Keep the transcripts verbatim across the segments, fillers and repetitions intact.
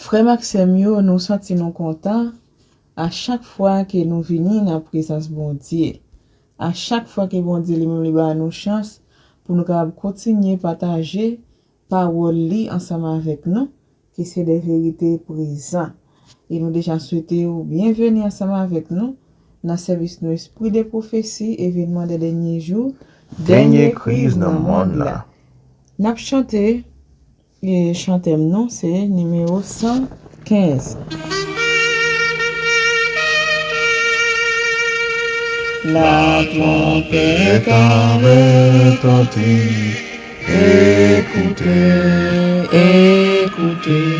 Frè m ak sè m yo, nou santi nou kontan a chak fwa ke nou vini nan prezans Bondye. A chak fwa ke Bondye li menm li ba nou chans pou nou kapab kontinye pataje pawòl li ansanm avèk nou, ke se de verite prezan. E nou deja swete w byenveni ansanm avèk nou nan sèvis nou Espri de Pwofesi, evènman de dènye jou, dènye kriz nan monn la. N ap chante, e chante m nan, se nimewo san kenz. La trompette avait retenti. Écoutez, écoutez,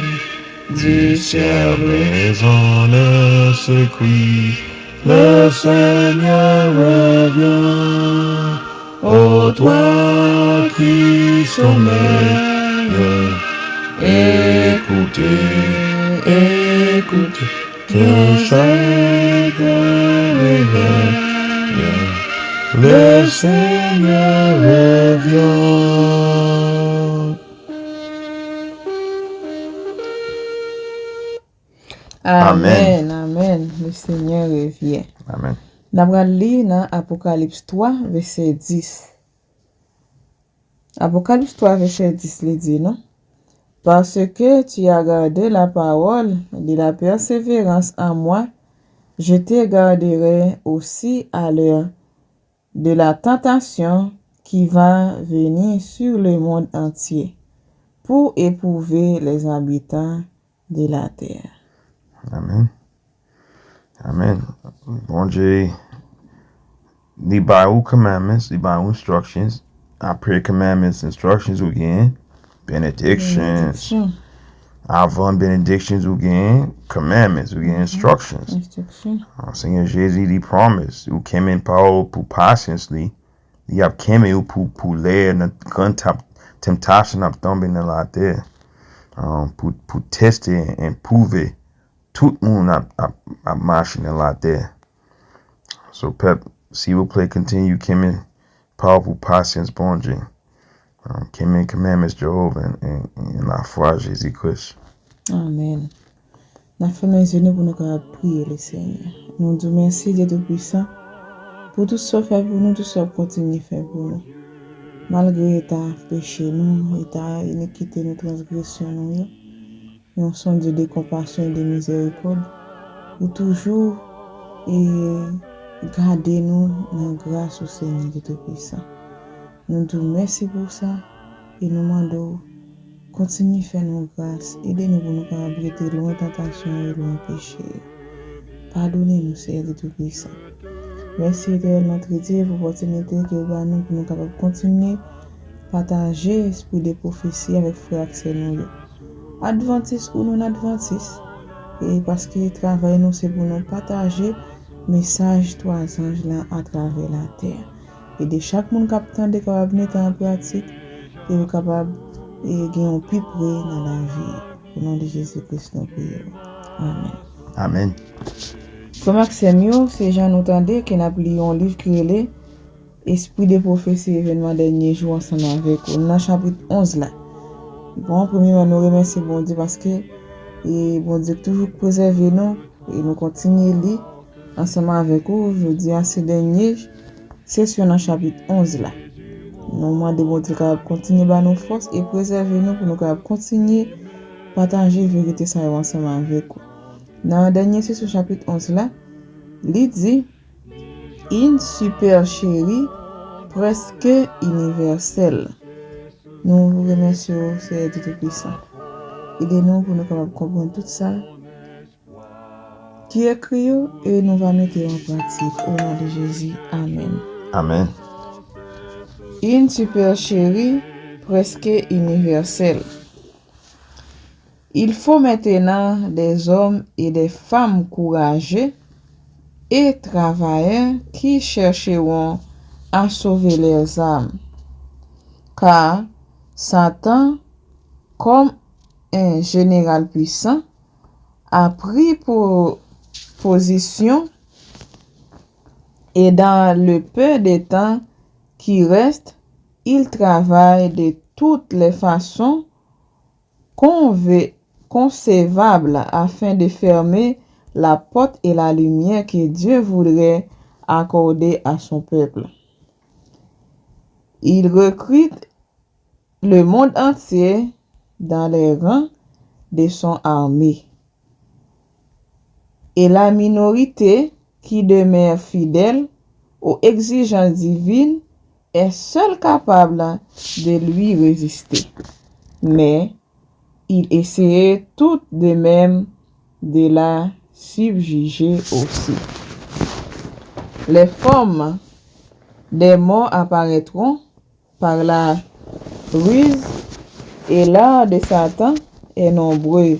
discernez en ce cri. Le Seigneur revient. Ô toi qui sommeilles, écoutez, écoutez. Que chacun réveille, le Seigneur revient. Amèn, amèn. Le Seigneur revient. Amèn. N ap pral li nan Apokalips twa, vèsè dis. Apokalips twa, vèsè dis, li di nou, Parce que tu as gardé la parole de la persévérance en moi, je te garderai aussi à l'heure de la tentation qui va venir sur le monde entier pour éprouver les habitants de la terre. Amèn. Amèn. Bondye, li ba ou commandments, li ba ou instructions. Apre commandments, instructions, ou gen benedictions. Benediksyon. Avan benedictions, ou gen commandments, ou gen instructions. Instruction. Ah, Senyè Jezi, li promise, ou kenbe pawòl pou pasyans li. Li ap kenbe ou pou, pou lè nan gran tap, temptation ap tonbe nan latè. Ah, pou, pou teste e pwouve tout moun ap, ap, ap mache nan latè. So, pèp, silvouplè, continue kenbe pawòl pou pasyans Bondye. Ah, kenbe commandments Jewova e, e, e lafwa Jezi Kris. Amèn. N ap fèmen zye nou pou nou kapab priye Lesenyè. Nou di w mèsi, Dye Toupisan, pou tout sa w fè pou nou, tout sa w ap kontinye fè pou nou. Malgre eta peche nou, eta inikite nou, transgresyon nou yo, men w se yon Dye de konpasyon e de mizerikòd. Ou toujou, e, gade nou nan gras ou, Senyè Dye Toupisan. Nou di w mèsi pou sa e nou mande w kontinye fè nou gras, ede nou pou nou kapab rete lwen tantasyon yo, lwen peche yo. Padone nou, Seyè Dye Toupisan. Mèsi, Etènèl Mèt Dye, pou opòtinite ke w ba nou pou nou kapab kontinye pataje espri de pwofesi avèk frè ak sè nou yo. Advantis ou non advantis, e paske travay nou se pou nou pataje mesaj twa zanj lan atravè latè. Ede chak moun k ap tande kapab mete an pratik e yo kapab, e, gen yon pi pre nan lavi. O non de Jezi Kris nou priye w. Amèn. Amèn. Frè m ak sè m yo, se jan nou tande ke n ap li yon liv ki rele Espri de pwofesi evènman dènye jou ansanm avèk ou nan chapit onz la. Bon, premyèman, nou remèsye Bondye paske, e, Bondye toujou prezève nou e nou kontinye li ansanm avèk ou. Jodi a se dènye sesyon nan chapit onz la. Nou mande Bondye kapab kontinye ba nou fòs e prezève nou pou nou kapab kontinye pataje verite sa yo ansanm avèk ou. Nan dènye sesyon chapit onz la, li di, Une supercherie presque universelle. Nou remèsye w, Seyè Dye Toupisan. Ede nou pou nou kapab konprann tout sa ki ekri yo e nou va mete yo an pratik. O non de Jezi, amèn. Amèn. Une supercherie presque universelle. Il faut maintenant des hommes et des femmes courageux et travailleurs qui chercheront à sauver leurs âmes. Car Satan, comme un général puissant, a pris po-, position et dans le peu de temps qui reste, il travaille de toutes les façons qu'on veut, concevable afin de fermer la porte et la lumière que Dieu voudrait accorder à son peuple. Il recrute le monde entier dans les rangs de son armée. Et la minorité qui demeure fidèle aux exigences divines est seule capable de lui résister. Mais il essayait tout de même de la subjuguer aussi. Les formes des morts apparaîtront par la ruse et l'art de Satan est nombreux.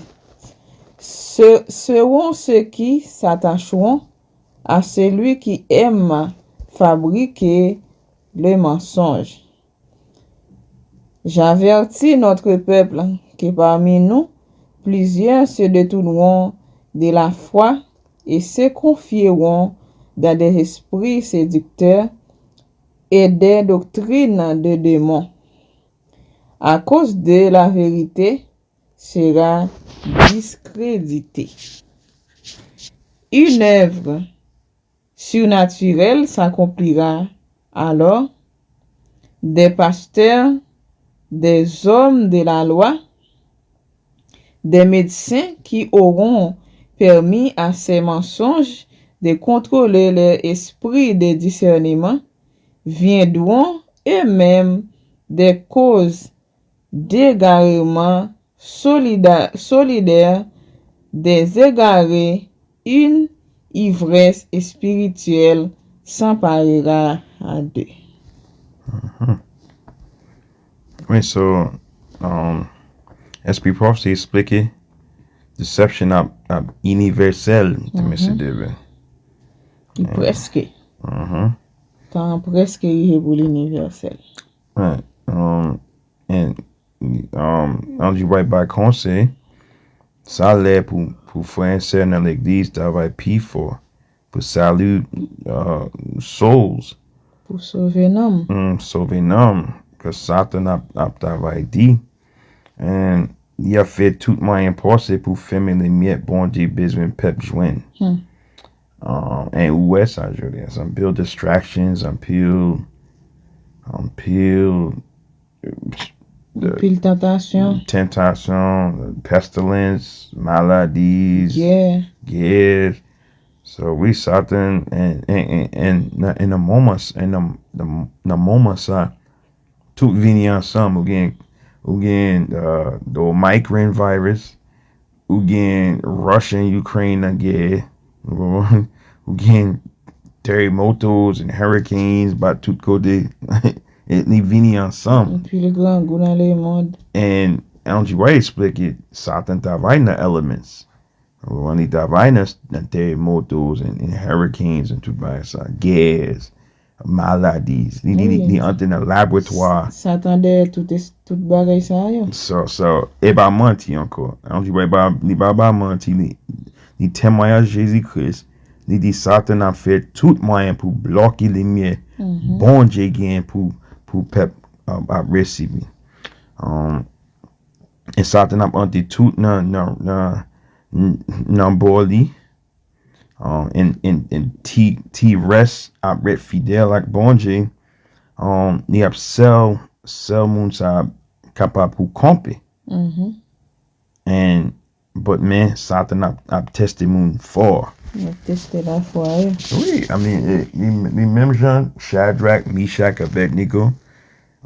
Ce seront ceux qui s'attacheront à celui qui aime fabriquer le mensonge. J'avertis notre peuple que parmi nous, plusieurs se détourneront de la foi et se confieront dans des esprits séducteurs et des doctrines de démons. À cause de la vérité sera discréditée. Une œuvre surnaturelle s'accomplira alors, des pasteurs, des hommes de la loi, des médecins qui auront permis à ces mensonges de contrôler leur esprit de discernement viendront eux-mêmes des causes d'égarement solida- solidaire des égarés, une ivresse spirituelle s'emparera d'eux. Wi, so, um, Espri Pwòf se eksplike deception ap, ap inivèsèl, te mesye deve. Li prèske. Tan an prèske rive pou l inivèsèl. Right. Um, and, um, Andrew White bay konsèy, sa lè pou, pou frè e sè nan legliz travay pi fò pou sali uh, souls. Pou sove nanm. Mm, sove nanm. Ke Satan ap, ap travay di. And li ap fè tout mwayen posib pou fèmen limyè Bondye bezwen pèp jwenn. Hmm. Um, and ou wè sa, Julius. Anpil distractions, anpil, anpil Anpil tantasyon. Tantasyon, pestilence, maladies, Gè. Gè. So, wi, Satan, and, and, and, and, nan, nan moman, and nan, nan, nan moman sa, tout vini ansanm, ou gen, ou gen, uh, the Omicron virus, ou gen Russia and Ukraine nan gè, ou gen terremotos and hurricanes, bat tout kote, li vini ansanm. Anpil grangou nan lemond. And Andrew White eksplike, Satan travay nan elements. Ou konprann, li travay nan, nan terremotos and, and hurricanes and tout bagay sa, gè, maladies. Li, li, li, li antre nan laboratwa. Satan dèyè tout, es- tout bagay sa yo. So, so, e pa manti ankò. Andrew White pa, li pa ba manti, li, li temwayaj Jezi Kris. Li di Satan ap fè tout mwayen pou bloke limyè Bondye gen pou, pou pèp ap, ap resibi. Um, e Satan ap antre tout nan, nan, nan, nan bò li. Um, and, and, and ti, ti rès ap ret fidèl ak Bondye. Um, li ap sèl, sèl moun sa kapab pou kanpe. And, but men, Satan ap, ap teste moun fò. Li ap teste lafwa yo. Wi, I mean, eh, li, li menm jan Shadrach, Meshach, Abednego,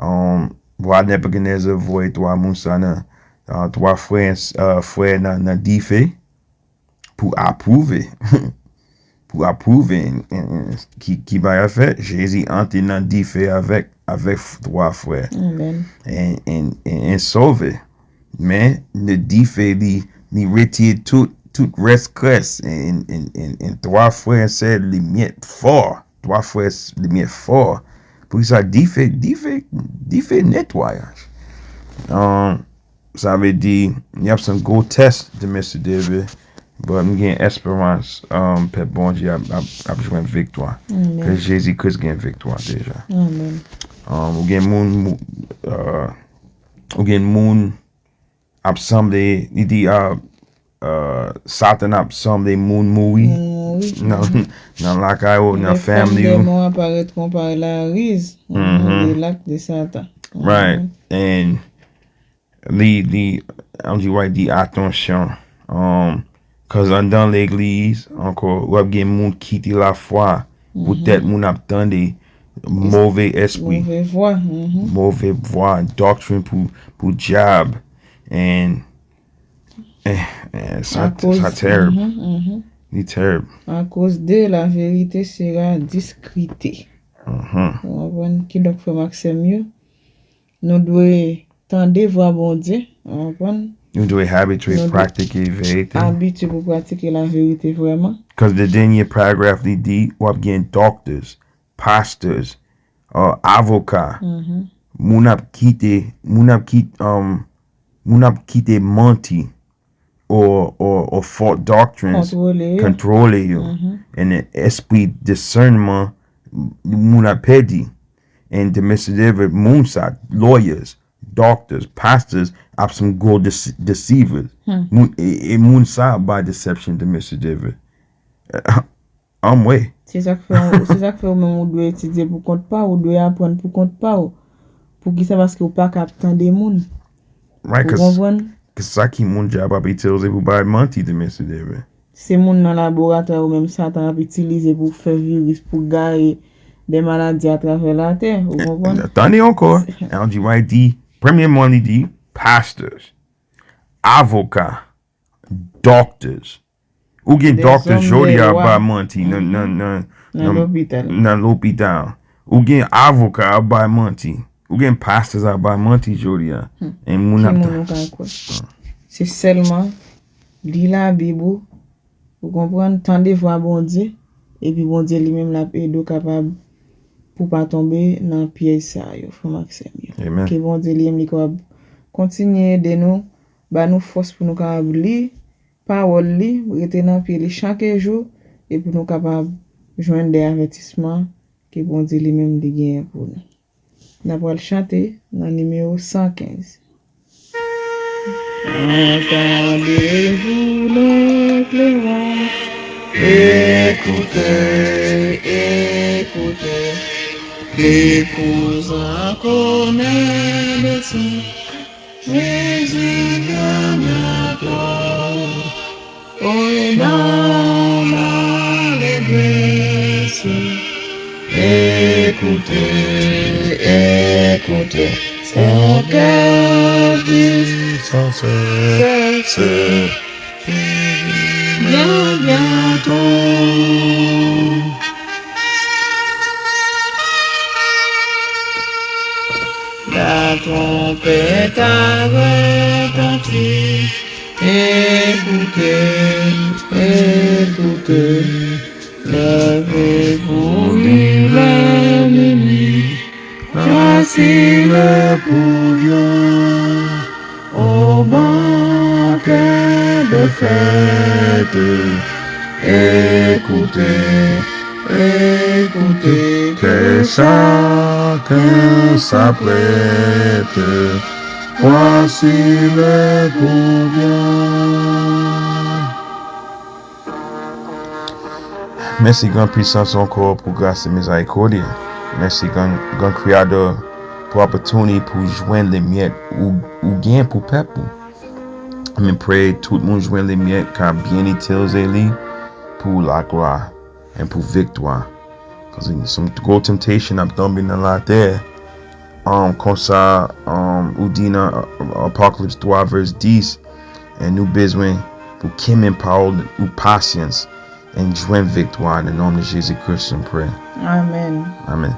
um, wa Nebikadneza voye twa moun sa nan, uh, twa frè, uh, frè nan, nan dife pou apwouve. Pou apwouve, en, en, en, ki, ki bagay fè, Jezi antre nan dife avèk, avèk twa frè. Amen. En, en, en, en sove. Men, le dife li, li retire tout, tout rès krès. En, en, en, en, en twa frè se limyè fò. Twa frè s- limyè fò. Poukisa dife, dife, dife netwayaj. Um, sa vle di, y ap se yon gwo tès de mesye Deve. But m gen esperans, um, pèp Bondye ap, ap, ap jwenn viktwa. Amen. Ke Jezi Kris gen viktwa deja. Amen. Um, ou gen moun, mou- uh, ou gen moun ap sanble, li di, uh, uh, Satan ap sanble moun mouri. Moun mouri. Nan, nan lakay ou, nan fanmi ou. Lè fanm dèmon aparèt konpare lariz, mhm, de lak de Satan. Right. And li, li, ann di, right, di atansyon. Um, 'cause anndan legliz, ankò, w ap gen moun kite lafwa. Poutèt moun ap tande move espri. Move vwa. Mhm. Move vwa, doktrin pou, pou dyab. And, eh, eh, sa, sa terib. Mhm, mhm. Li terib. Akoz de la vérité sera discrétée. Mhm. Ou konprann? Kidonk, frè m ak sè m yo, nou dwe tande vwa Bondye, ou konprann? Nou dwe abitye pratike verite. Abitye pou pratike laverite vrèman. 'Cause the dènye paragraph li di, w ap gen doctors, pastors, uh, avoka. Mhm. Moun ap kite, moun ap kit-, um, moun ap kite manti or, or, or false doctrines kontwole yo. Kontwole yo. Mhm. And then espri discernment, moun ap pèdi. And the Mister David, moun sa, lawyers, doctors, pastors, ap some gold dece-, deceivers. Hmm. Moun, e, e moun sa ap bay deception to Mister David. Anmwe. Se sa k fè, se sa k fè ou menm ou dwe etidye pou kont pa w, ou dwe aprann pou kont pa w. Poukisa? Paske ou pa ka ap tande moun. Right, ou konprann? 'Cause sa ki moun dyab ap itilize pou bay manti de mesye dèyè. Se moun nan laboratwa yo menm Satan ap itilize pou fè viris, pou gaye de maladi atravè latè, ou konprann? Tande ankò, Ellen G. White di, premyèman li di, pastors, avoka, doctors. Ou gen doctors jodi a ap bay manti nan, nan, nan, nan lopital. Nan lopital. Ou gen avoka ap bay manti. Ou gen pastors ap bay manti jodi a. Hmm. E moun ap ki moun ou ka kwè? Se sèlman li Labib ou, ou konprann, tande vwa Bondye, epi Bondye li menm l ap ede w kapab pou pa tonbe nan pyèj sa yo, frè m ak sè m yo. Amen. Ke Bondye li menm li kapab kontinye ede nou, ba nou fòs pou nou kapab li pawòl li, rete nan pye li chak jou, epi nou kapab jwenn de avètisman ke Bondye li menm li genyen pou nou. N ap pral chante nan nimewo san kenz. Entendez-vous le clairon, écoutez, écoutez, les courants connaît le son. Jésus vient bientôt, et dans l'allégresse, écoutez, écoutez, son cœur dit sans cesse, Jésus vient bientôt. La trompette a retenti. Écoutez, écoutez, levez-vous, il est minuit. Voici le Dieu au banquet de fête. Écoutez, écoutez, que chacun s'apprête. Voici le Dieu. Mèsi Gran Pwisans ankò pou gras e mizerikòd li. Mèsi Gran, Gran Kreyatè pou opportunity pou jwenn limyè ou, ou gen pou pèp ou. Mwen prè tout moun jwenn limyè ka byen itilize li pou laglwa e pou viktwa. Paske some gwo temptation ap tonbe nan latè. Um, konsa, um, ou di nan, uh, Apocalypse twa vès dis, e nou bezwen pou kenbe pawòl ou pasyans e jwenn viktwa nan non de Jezi Kris nou prè. Amen. Amen.